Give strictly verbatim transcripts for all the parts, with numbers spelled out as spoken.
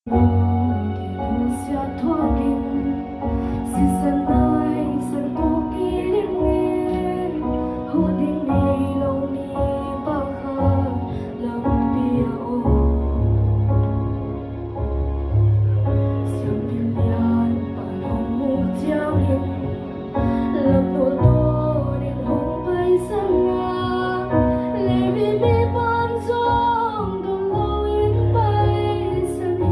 Sisan nai san tuk kidingin, huh ding nei lo mi pakhat lampi a om. Siampi lian pan hong muh ciangin, lampi tawnin hong paisan a, Levi mi pan zong dot loin paisan hi.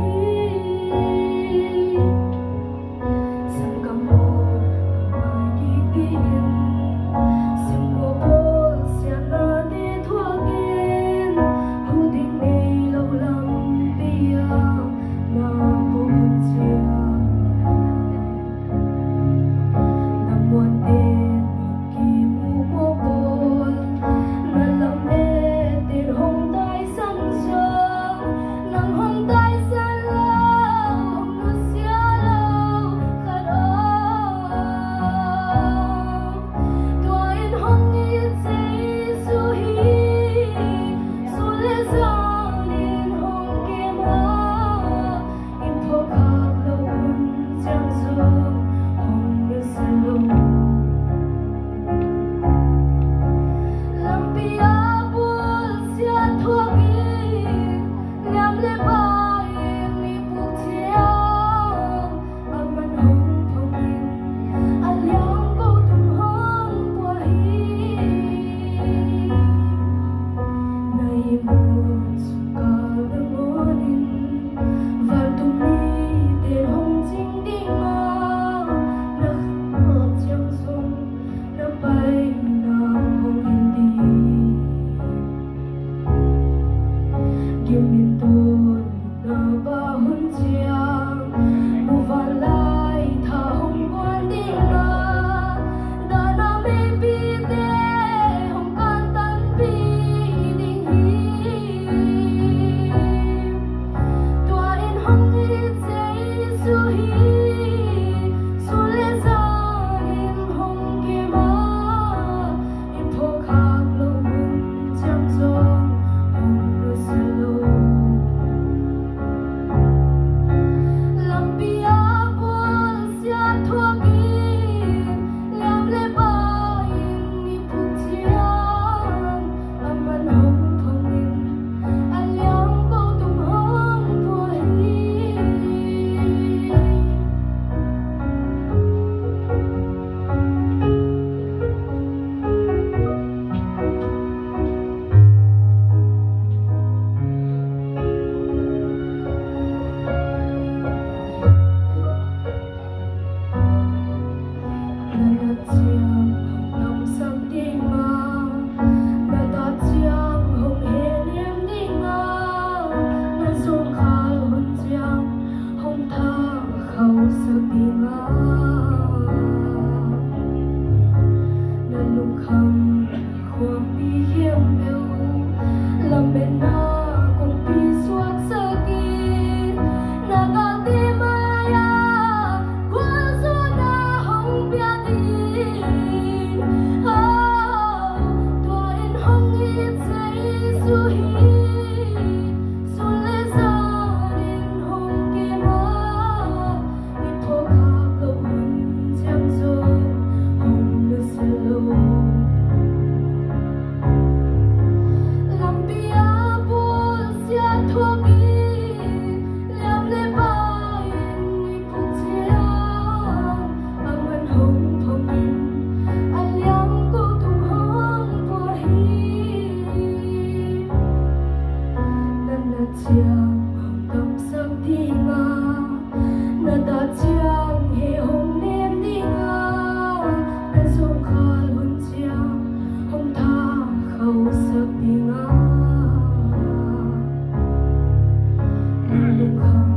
Sanggam aw, nang mai kik dingin, simkhuapawl siatnate thuakin, huh ding nei lo lampi ah na puk hun ciang, na muanten hong kimuhmuh pawl, na lamette'n hong taisan zong, nang hong taisan lo, hong nusia lo khat om. Tua in hong it Jesu hi, sun le zanin hong kem a, i phawk khak loh hun ciang zong hong nusia lo. Lampi a bawlsia thuakin, liam le bai-in i puk ciang, aman hong phongin, a liang ko tung hong pua hi. Na ihmut sungkal nangawnin, vantung mite hong cing ding a, na khut ciang zong na paina hong hilh ding. Gim in tawntungna pha hun ciang, muvanlai tha hong guan ding a, dahna meipite hong kantanpih ding hi. Tua in hong it Jesu hi, sun le zanin hong kem a, i phawk khak loh hun ciang zong hong nusia lo. Lampi a bawlsia thuakin, liam le bai-in i puk ciang, aman hong phongin, a liang ko tung hong pua hi. Na nat ciang hong damsak ding a, na tat ciang hong hehnem ding a, na zawngkhal hun ciang hong thakhauhsak ding a, na lungkham khuapi khempeuh lametna kongpi suaksak in, na galte mai-ah gualzawhna hong pia ding. Oh, tua in hong it Jesu hi, sun le zanin hong kem a, i phawk khak loh hun ciang zong hong nusia lo. Lampi a bawlsia thuakin, liam le bai-in i puk ciang, aman hong phongin, a liang ko tung hong pua hi. Na nat ciang hong damsak ding a, na tat ciang heh hong nem ding a, na zawngkhal hun ciang hong thakhauhsak ding a, na lungkham